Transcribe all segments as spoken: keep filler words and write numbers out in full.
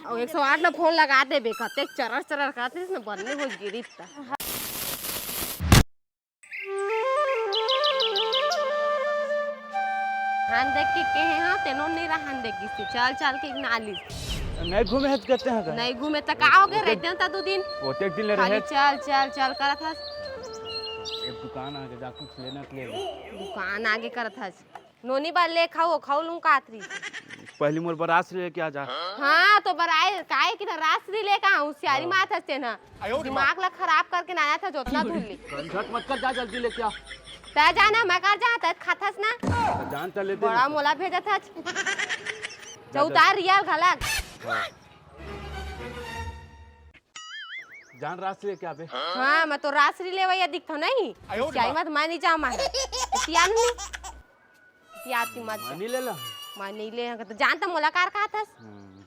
अउ एक सौ आठ ला फोन लगा देबे, कतेक चरर चरर करत रहिस न, बन्ने हो गिरी त। हान देख के कहे हाँ, तेनो नहीं रहा हान देख किसी। चल चल के नाली। नहीं घूमे हत कहते हैं का? नहीं घूमे त का हो गए, ओतेक रहते हैं त दो दिन। ओतेक दिन ले खाली रहे। चल चल चल करत हस। एक दुकान आगे जा कुछ लेना के लिए। दुकान आगे करत हस। नोनी बार ले खाओ, खाओ लूं कातरी। पहली मोर बरास लेके आ जा। हाँ, तो बराए, काहे कि ना रास री लेके आऊं, सियारी हाँ। मार थस तेन ह। दिमाग ला खराब करके ना आया था, जोतना धुल ली। झट मत कर, जा जल्दी लेके आ। तै जाना, मैं कर जा, तै खाथस ना। जान त लेते बड़ा ना। मोला भेजत हस। चौतार रियल घलक। हाँ। जान रास लेके आबे। हाँ, मैं तो रास री लेवैया दिखता नहीं। सियारी मत मैं नहीं जा, मैं। सियान नहीं। पियाती मत जा। मानी ले ला। मैं नहीं ले, तो जान त मोला कार कहा थस। हम्म।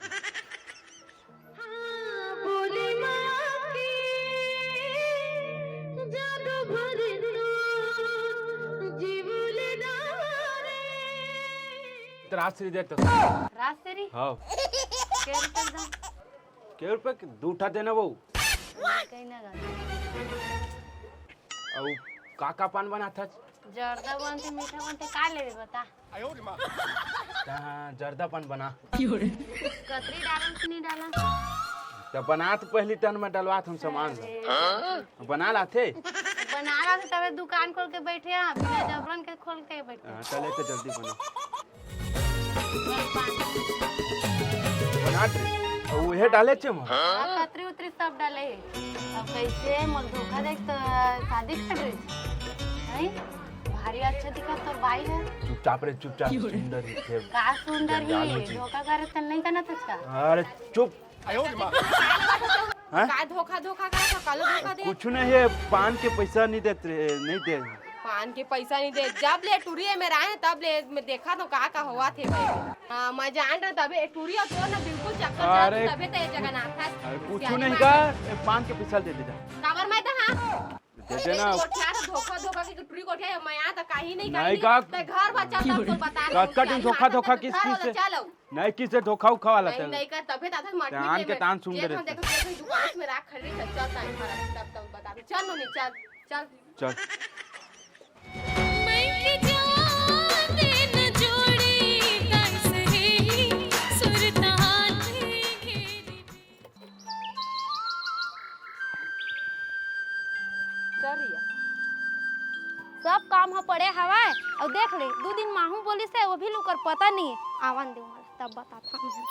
तो रास री देख तो। रास री? हाँ। के रुपए दाम? के रुपए के? दू ठा देना वो। कहीं ना गाना। अउ का का पान बनाथस? जर्दा बनथे, मीठा बनथे, का लेबे बता? तहाँ जर्दा पान बना। कतरी डालम कि नहीं डालम? त बना त पहली टन में डलवात हम सामान। अरे। बना लाथे? बना लाथे तबे दुकान खोल के बैठे हैं, बिना जबरन के खोल के बैठे। हाँ, चले तो जल्दी बना। बना दे। अउ उहे डाले छे हम। हाँ, कतरी उतरी सब डाले हे। अब कैसे मोर धोखा देख तो शादी कर रही? नहीं? भारी अच्छा दिखत तो बाई है। चुपचाप रे, चुपचाप। सुंदर ही थे। का सुंदर जंजाल हो ही? जी। धोखा करे त नहीं करना था इसका? अरे चुप। हाँ? का धोखा धोखा करत हो? कालो धोखा दे। कुछ नहीं है, पान के पैसा नहीं देते, नहीं दे। पान के पैसा नहीं दे। जब ले टूरी है मेरा है, तब ले मैं देखा तो का का हुआ थे भाई। हाँ, मैं जान रहा तबे टूरी और तो ना बिल्कुल चक्कर अरे, चला, तबे तो ये जगह ना था। अरे कुछ सियारी नहीं मार। का, ए, पान के पैसा दे दे जा। काबर मैं तो हाँ। दे दे ना। कोठिया तो धोखा धोखा के टूरी कोठिया मैं यहाँ तक कहीं नहीं नहीं कहीं का। ते घर बच्चा तब तो बता रहा हूँ, कतका दिन सियारी धोखा मार धोखा तब किस घर चीज वाला से? चलो। नहीं, किसे धोखा उखा वाला नहीं, चल। नहीं कर, तबे दादा मत जान के तान सुन ये रहे हम थे। देखो, देखो, दुकान में राख खड़ी है, चल, टाइम खराब, तब, तब बता दो। चल, नोनी, चल, चल। चल। चल रिया। सब काम ह पड़े हवय, अउ देख ले, दू दिन माहू बोलिस हे, वो भी लुकर पता नहीं हे। आवन दे मोला, तब बताथन।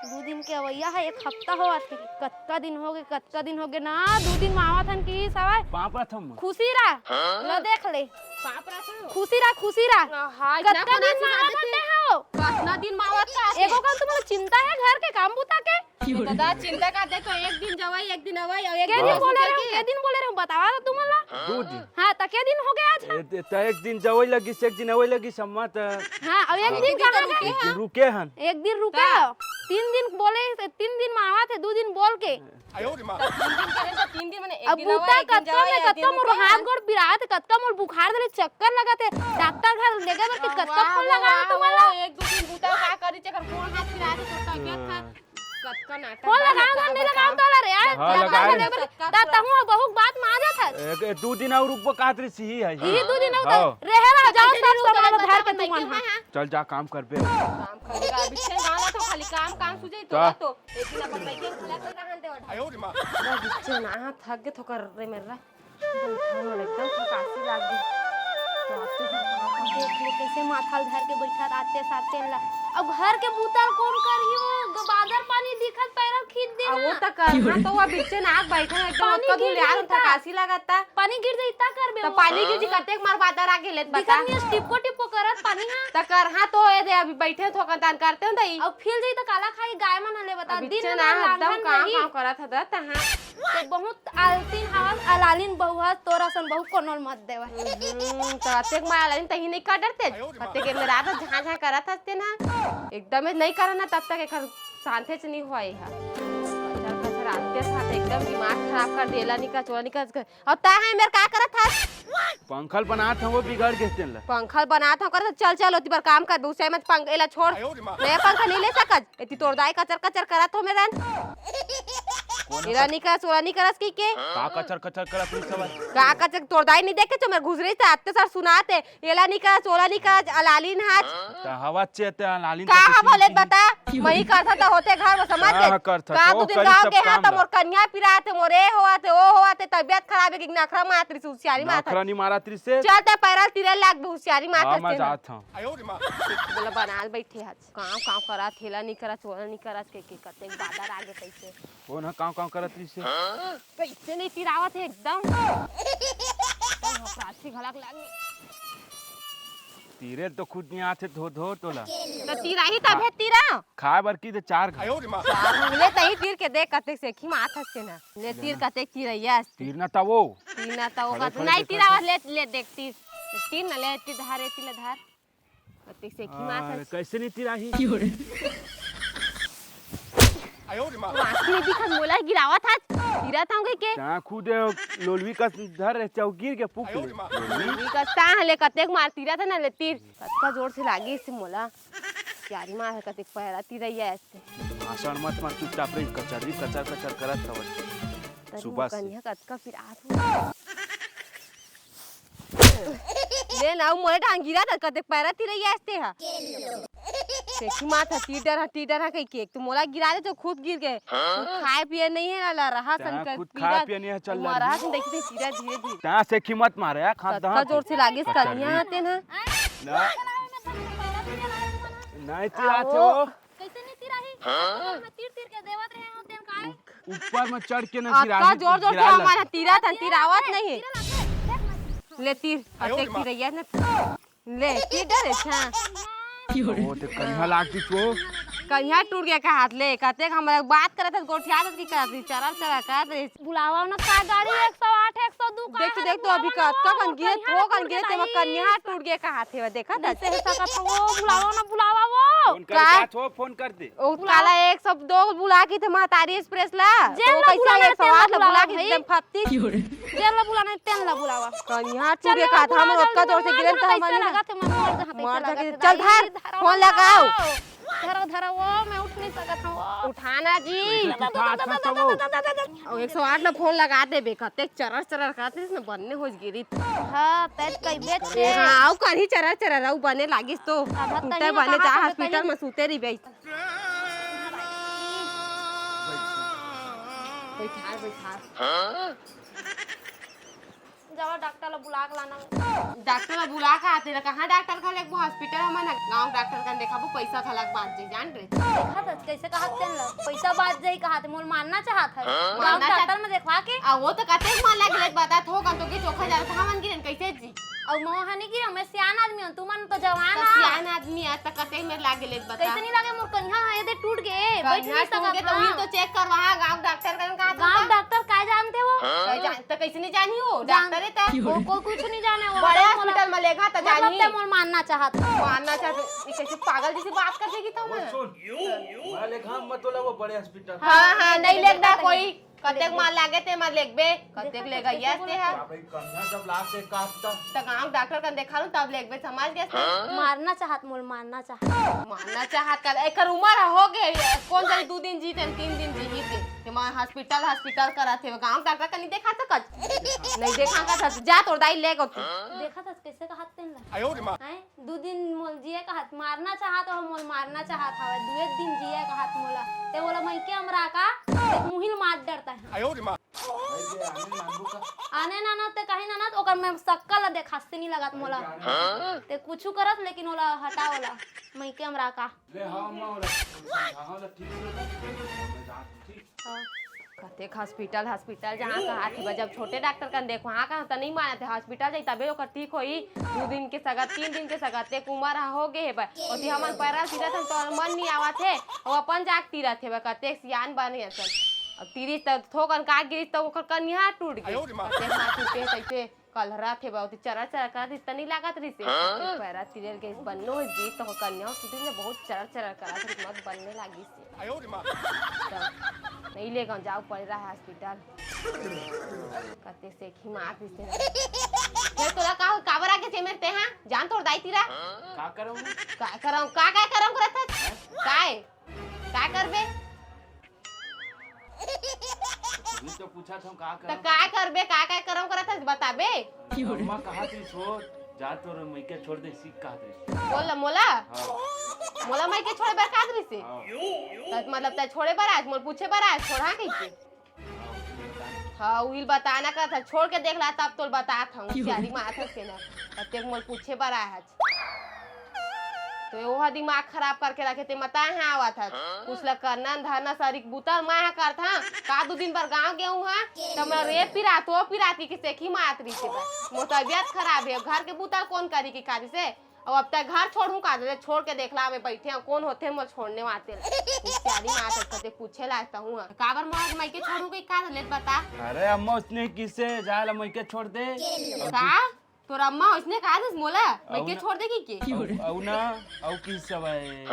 दू दिन के अवइया ह, एक हफ्ता होवत हे। कतका दिन होगे, कतका दिन होगे ना, दू दिन म आवत हन किहिस हवय। पाँव परत हंव मैं। खुशी रह, हाँ? ल देख ले। पाँव परत हंव। खुशी रह, खुशी रह। हाँ, इतना कतका दिन म आवत हन ते हो? कतना दिन म आवत का? एगो कन तुमन ल चिंता हे घर के काम बुता के? दादा, चिंता का, देखो, एक दिन जवई, एक दिन अवई, अउ एक के दिन दिन बोले रहे, के दिन बोले रहे, बतावा तो तुमन ला। दू दिन। हाँ, त के दिन हो गया आज? ए, त एक दिन जवई लगिस, एक दिन अवई लगिस, अम्मा त हाँ, अउ एक दिन कहाँ गए? एक दिन रुके हन। एक दिन रुके हो। तीन दिन बोले, तीन दिन म आवत हे, दू दिन बोल के। तीन दिन करे त तीन दिन, माने एक अब दिन अवई, बुता एक दिन कतका जवई, में, एक दिन कतका मोर रुके हाथ हन। गोड़ पिरात हे, कतका मोर बुखार धरे, चक्कर लगत हे, डॉक्टर घर ले गए बर के कतका फोन लगाए तुमन ला। एक दू दिन बुता का करी, चक्कर गोड़ हाथ पिरात हे, तो तबियत खराब। कतका नाटक फोन बा, लगाओ ना, नहीं लगाओ तो ला रे, यार। हाँ, लगाओ। दा, तहूँ बहुत बात मानत हस। एक, एक, दू दिन अउ रुकबो, कात रे सिही है। यही दू दिन अउ हाँ। रहे ला, जाओ, सब सामान धर के तुमन। हाँ। चल जा, काम करबे। काम करेगा, अभी छे गाना तो खाली काम, काम सुझे तो, तो एक दिन अपन बैठे खला कर रहन दे। बिच्चे ना, हाँ, थक गे थोकर रे मेरा। बैठा मन एकदम थकासी लाग गे। तो आते ही पापा देख ले, कैसे माथा ल धर के बैठा आते साथ तेन ला। अब घर के बूता ल कोन करही वो? ग-, बादर पानी दिखत पैरा खींच दे आ, वो ना। त करना तो वो बिच्चे नाक बैठा है, एकदम पानी ओतका गिर दूर यार, जाता। थकासी लागत ता। पानी गिर जाई, ता करबे तो वो। पानी गिर जी, कतेक मार बादर आ गेले, त बता। दिखत नहीं है, टिपको टिपको करत पानी हा। त कर, हाँ, तो ये दे, अभी बैठे थोकन तान करते हो दई। अब फिर जाई तो काला खाई गाय मन हले बता। अब दिन बिच्चे भर ना, एकदम लांघन काम, रही। काम करत हदत, हाँ। ते बहुत आलतिन हवस, अलालिन बहू हस, तोर असन बहू कोनो ल मत देवय। हम्म, त अतेक मार अलालिन तही नहीं का डरते? अतेक के मेरा तो झां झां करत हस ते ना। एकदम नहीं करना, तब तक एकर शांते से नहीं हुआ ये हा। चल, कचरा आते साथ एकदम दिमाग खराब कर देला, निका चोला निका। और ता है मेर का करत हस? पंखल बनात हंव, वो बिगड़ गे तेन ला। पंखल बनात हंव करत, चल, चल, ओती बर काम करबे, उसे मत पंख, एला छोड़। मैं पंखा नहीं ले सकत, एती तोर दाई कचर कचर करत हो मेरन। एला नहीं करस, ओला नहीं करस कहिके। का कचर कचर करत रहिस हवय? का कचर, तोर दाई नहीं देखे, जो मैं घुस रही था, अत्ते सर सुनाते, एला नहीं करस, ओला नहीं करस, अलालिन हाच। त हवा चेते अलालिन का त हवा ले बता, मही करथा त होते घर में समझ का ले। करथा का त दू दिन करी गाँव सब के हाँ काम त ला। मोर कन्या पिरात हे, मोर ए होवत हे, ओ होवत हे, तबियत खराब हे कि नखरा मारत रहिस, हुसियारी मारत नखरा रहिस। नहीं मारत रहिस से। चल ते पैरल तिरे लाग हुसियारी मारत हाँ, रहिस मैं ते ना। जात हूँ। बोला बनाल बैठे हच। काम, काम करत, हेला नहीं करत, ओला नहीं करत, के, के कतेक बादर आगे कैसे। कौन ह काम, काम करत रहिस से? कैसे नहीं तिरावत हे एकदम। एकदम हफरासी घलक लागी। तीरे तो खुद नहीं आथे धो, धो तोला। तो तिराही तभे तिरा। खाए बर की दे चार घा। चार घा। ले तही तीर के देख कतेक सेखी मात हस के ना। ले तीर कतेक तिरैया हस। तीर ना तवो। तीर ना तवो खड़े, का खड़े नहीं देखा तिरावत तो। ले, ले देख तीर। तीर ना ले, तीर धार, ए तीर ले धार। कतेक सेखी मात अरे, हस। कैसे नहीं तिराही? आँखी में दिखत मोला गिरावत हस। तिरा था के। ता खुद लोलवी का धर रहे, चौकीर के पुक ले। लोलवी का ता हले कतेक मार तिरा था ना ले तीर। कतका जोर से लागी से मोला। यारी मार कतेक पैरा तिरैया ऐसे। भाषण मत मार, चुपचाप रही, कचर, कचर, कचर करत हवत। तरी सुबह से। कन्या कतका पिरात हो। ले ना, मोरे डांग गिरा था, कतेक पैरा तिरैया ऐसे हा। सेखी मात हा, टीडर हा, टीडर हा, कही के, तो मोला गिरा दे, तो खुद गिर गए। हाँ? खाए पिए नहीं है ना, ला रहा सन कर खुद पीरा, खाए पिए नहीं है, चल मरा सन, देखी थे, पीरा धीरे धीरे। ता सेखी मत मारे, यार, खात कतका जोर से लागिस कन्या आते ना। ना। नहीं, तिरात हो। कैसे नहीं तिराही? हाँ? मैं तीर तीर के देवत रहे हो, तेन काय? ऊपर में चढ़ के ना अतका तिराही, जोर जोर से तिराही हमारा लग। तिरा था, तिरावत नहीं है। ले तीर, अतेक तिरैया ना। ले, तीर डरे छा। वो तो कन्हा लाग दी तो। कन्हा टूट गया का हाथ ले, कतेक हम बात करत हस, गोठिया की करत हस, चरा चरा करत हस। बुलावा ना का गाड़ी एक सौ आठ, एक सौ दो का देख तो, है, देख तो, अभी बुलावा ना, कतका कन गिरे, कन्या थो कन टूट गिरे, गया तेमा कन्या टूट गया का हाथ है, देखा था? नहीं सह सकत हो, बुलावा ना, बुलावा वो। फोन कर का? का थो, फोन कर दे। ओ बुलावा। काला एक सौ दो बुला के थे महतारी एक्सप्रेस ला। जेन तो ला कैसे बुलाना है, एक सौ आठ तेन ला ला बुला बुलावा के भाई। एकदम फपती। जेन ला बुलाना है, तेन ला बुलावा। कन्या चल टूट गया ना, का था, हम बुलावा, ओतका जल्दी जोर से बुलावा, गिरे जहाँ था, पैसा हमारे लगा थे, मैं मर जा के, मर जा चल भाई, धर, धरो फोन लगाओ। धरो, धरो, वो मैं उठ नहीं सकत हूँ। उठाना जी। उठा, उठा, उठा, उठा। अउ एक सौ आठ ला फोन लगा देबे, कतेक चरर चरर करत रहिस न, बन्ने होइस गिरी। हाँ, तै कइबे ए, छे। हाँ, अउ करही चरर चरर, अउ बने लागिस तो। अब तू तै तही बने कहा जा, तो हॉस्पिटल तही में सूते रहिबे। बैठा, बैठा। जावा डॉक्टर ला बुला के लाना। डॉक्टर ला बुला के आते ना, कहाँ डॉक्टर का लेगबो हॉस्पिटल, हमन गाँव डॉक्टर कन देखाबो, पैसा घलक बाँच जाही, जान रे। देखा था, कैसे कहा तेन ला, पैसा बाँच जाही कहा थे, मोर मानना चाहत है। हाँ? गाँव मानना डॉक्टर चाहत में देखवा के। आ, वो तो कतेक मन लग ले बता थो, कन तो के चोखा जा रहा था, हमन गिरन कैसे जी? अउ मोहा नहीं गिरा, मैं सियान आदमी हूँ, तुमन तो जवान तो हो। सियान आदमी है, तो कतेक मेर लागे ले बता। कैसे नहीं लागे, मोर कन्हा है, ये दे टूट गए, बैठ कन्हा नहीं टूट सकत गए, तो हाँ। उही तो चेक करवा, गाँव डॉक्टर कन कहा था गाँव तो। डॉक्टर काय जानते वो? हाँ? काय जान-, तो कैसे नहीं जानी हो? जान-, डॉक्टर है तो। वो, वो कुछ नहीं जाने वो। बड़े मतलब हॉस्पिटल में लेगा तो मतलब जानी। ते मोर मानना चाहत। मानना चाहत, ये कैसे पागल जैसी बात कर देगी तो वो मैं? सुन, मैं लेगा मत बोला वो बड़े हॉस्पिटल। हाँ, हाँ, नहीं लेगदा कोई। कतेक मार लागे ते मार लेगबे, कतेक देखा ले तो गई कैसे ऐसे बोला है। बाप रे, कन्या जब लाग के काट त। त गाँव डॉक्टर कन देखा लूं, तब लेगबे, समझ गए से? मारना चाहत मोल, मारना चाहत। मारना चाहत का, एकर उम्र हो गए, कौन जानी दू दिन जीते, तीन दिन जीते। ये मां हॉस्पिटल, हॉस्पिटल करत हे, गाँव डॉक्टर कन नहीं देखा सकत? नहीं देखा सकत, जा तोर दाई ले गो तू। देखा था कैसे कहत तेन ला? आयो रे माँ। हैं? दू दिन मोल जिए कहत, मारना चाहत हो, मोल मारना चाहत हवे, दुए दिन जिए कहत मोला। ते मोला मइके अमरा का, ते मुहिल मार डरता है। आयो रे माँ। आने ना ना, ते कहीं ना ना, ओकर मैं सक्कल ला देखासे नहीं लगत मोला। हाँ? ते कुछु करत, लेकिन ओला हटा ओला, मइके अमरा का। ले, हाँ, अम्मा, ओला समझाओ, ओला ठीक से, ठीक। हाँ। कतेक हॉस्पिटल, हॉस्पिटल जहाँ कहा थे, जब छोटे डॉक्टर कन देखो, हाँ, कहा त नहीं मानत हे, हॉस्पिटल जाई तबे ओकर ठीक होई। दू दिन के सगत, तीन दिन के सगत, एक उमर हा हो गे हे बे। ओती हमन पैरा सीधा थन तो मन नहीं आवत हे, अउ अपन जाग तीरत हे बे, कतेक सियान बने असन। अब तीरिस त थोकन का गिरिस त ओकर कनिहा टूट गे। आयो रे माँ। कतेक माँ टूटे तैसे। कलहरा थे बहुत, चरा चरा करत रिस, तनी लागत रिस। हाँ? पैरा तिरल गइस, बन्नो हो गइस, तो कन्या हो सुधी ने बहुत चरा चरा करत रिस, मत बन्ने लागिस। आयो रे माँ। तो नहीं ले गं, जाओ पड़े रहा हॉस्पिटल। कते से खिमा पीसे। तोला का, काबर आगे जेमेर ते, हाँ? जान तोर दाई तीरा। का करम? का करम, का, का करम करत हस? काय? का करबे? तुही तो पूछत हँव, का त करम? का करबे, का, का करम करत हस, बताबे? अम्मा कहत रहिस हो, जा तोर मइके छोड़ दे, सीख कहत रहिस। बोल मोला? हाँ। मोला मइके छोड़े बर कहत रहिस? हाँ। त मतलब तैं छोड़े बर आय, मोला पूछे बर आय, छोड़हा कहिके? हाँ, उही ल बताना करत हँव, छोड़ के देख ला, तब तोला बतात हँव, होशियारी मारत हस तें ना, तब तें मोला पूछे बर आय हस। त ओहा दिमाग खराब करके रखे, तें मताए हा आवत हस, कुछ ल करना धरना सरीक बुता ल मैं हा करत हँव, का दू दिन बर गाँव गेहूँ हा, त मैं रे पिरात, ओ पिरात कहिके सेखी मारत रहिसे बा, मोर तबियत खराब हे, घर के बुता ल कोन करही कहिके से, अउ अब तैं घर छोड़हूँ का दे, छोड़ के देख ला, मैं बइठे हँव, कोन होथे मोला छोड़ने वाले? होशियारी मारत हस, कते पूछे ला तहूँ हा। काबर मोला मइके छोड़हूँ कहिके का ले बता? अरे अम्मा, ओइसने कहिसे, जाय ला मइके छोड़ दे। का? तोर अम्मा ओइसने कहिस मोला, मइके अउ ना। छोड़ दे कहिके? अउ, अउ ना, अउ कहिसे भाई?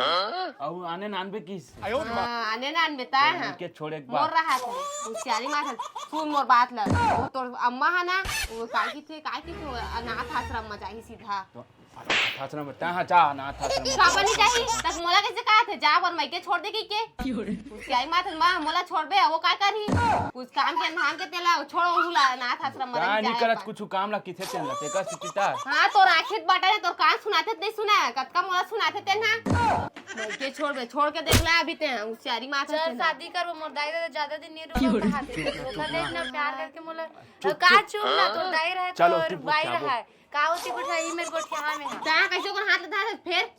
अउ आने नानबे कहिसे? हाँ, आने नानबे ता, हाँ। मइके छोड़े के मोर बाद। रहा था, होशियारी मारत हस। सुन मोर बात ला। ओ तोर अम्मा हा ना, ओ काय कहिथे, काय कहिथे, अनाथ आश्रम में जाही सीधा। तो अनाथ आश्रम में, तहाँ जा, अनाथ आश्रम में। काबर नइ जाही? त मोला कइसे कहत हे, जा बर मइके छोड़ दे कहिके? होशियारी मारत हस, माँ, मोला छोड़बे, वो का करही? कुछ काम के धाम के तेला, छोड़, ओहू ला अनाथ आश्रम में का रही नइ जाए करत, अपन। कुछ काम ला कहिथे तेन ला, तेकर से चिता। हाँ, तोर आँखी बटा हे, तोर कान सुनाथे त नइ सुना, कतका मोला सुनाथे तेन हा। मइके छोड़बे, छोड़ के देख ला अभी तें, होशियारी मारत हस चल, तेन हा। शादी करबो, मोर दाई ददा जादा दिन नइ रुकहूँ कहाथे। धोखा दे ना, प्यार करके मोला। चुप, का चुप। चुप ना, तोर दाई रहे, चलो, तोर चुप, बाई चुप। रहे। का होती गोठियाही मेर गोठियाहा में हा। तैं कइसे ओकर हाथ ल धरे फेर?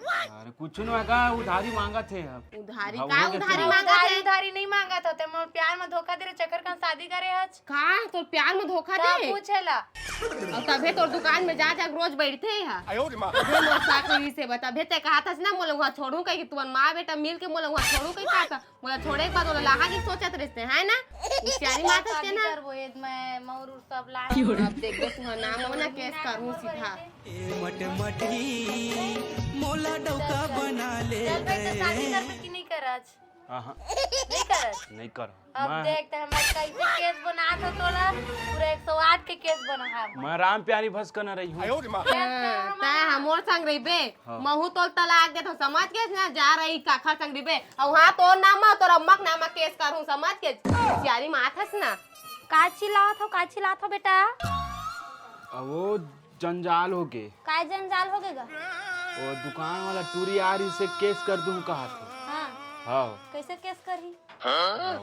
अरे कुछ नइ होय का, उधारी मांगत हे अब। उधारी? अब का हो गया उधारी तेरा। मांगत उधारी, हे? उधारी नइ मांगत हों, तें मोर प्यार में धोखा दे रहे, चक्कर का शादी करे हस। का? तोर प्यार में धोखा का दे? पूछे ला? अउ तभे तोर दुकान में जा, जा रोज बइठथे हा। आयो रे माँ। तभे मोर साथ रहिसे बा, तभे तें कहत हस ना, मोला उहाँ छोड़हूँ कहिके, तुमन माँ बेटा मिल के मोला उहाँ छोड़हूँ कहिके कहत हस। मोला छोड़े के बाद ओला लाहा के सोचत रहिसे, है ना? होशियारी मारत हस तें ना। करबो, ए मैं मउर उर सब लाए। अब देखबे तुँहर नाम हो ना, केस करहूँ सीधा। ए मटमटरी, मोला डौका बना ले। चल बेटा, शादी करबे कि नइ करस? हाँ, हाँ। नइ करस? नइ करँव। अब मैं देख, तें हमर कइसे केस बनात हस तोला, पूरा एक सौ आठ के केस बनाहूँ। मैं राम प्यारी भस कना रहिहूँ। हाँ, तैं हमर संग रहिबे, हाँ। महूँ तोला तलाक देथँव, समझ गेस ना, जा रही काखर संग रहिबे। अउ हाँ, तोर नाम म, तोर अम्मा के नाम म केस करहूँ, समझ गेस? होशियारी मारत हस ना। का चिल्लात हव, का चिल्लात हव बेटा? अ, वो जंजाल होगे। काय जंजाल होगे गा? वो दुकान वाला टूरी आ रहिसे, केस कर दूँ कहत हे। हाँ। हाँ। कइसे केस करही?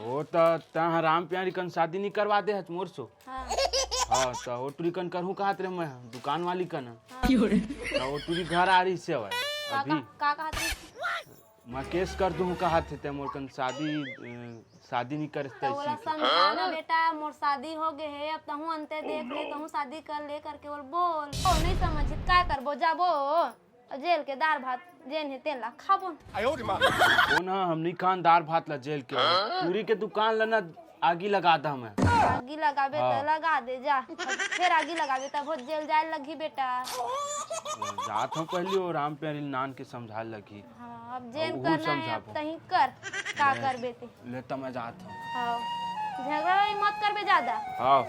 वो त तहाँ राम प्यारी कन शादी नइ करवा दे हस मोर सो। हाँ। हाँ, त वो टूरी कन करहूँ कहत रहे मैं, दुकान वाली कन। हाँ। त वो टूरी घर आ रहिसे अभी। का, का, का कहत रहिसे? मैं केस कर दूँ कहत हे, तैं मोर कन शादी, अ, शादी नइ करे त ओला समझा ना बेटा, मोर शादी होगे हे, अब तहूँ अंते देख ले, तहूँ शादी कर ले करके ओला बोल। ओ नइ समझिस, का करबो, जाबो जेल के दार भात जेन हे तेन ला खाबो। कोन हा, हम नइ खान दार भात ला जेल के। टूरी के दुकान ला ना आगी लगा दा मैं। आगी लगाबे त लगा दे जा, फेर आगी लगाबे त बहुत जेल जाए लगही बेटा। जात हँव, पहली वो राम प्यारी नान के समझाए लगही। हाँ, अब जेन करना हे, अब तहीं कर, का करबे ते। ले त मैं जात हँव। हाँ, झगड़ा लड़ाई मत करबे जादा। हाँ।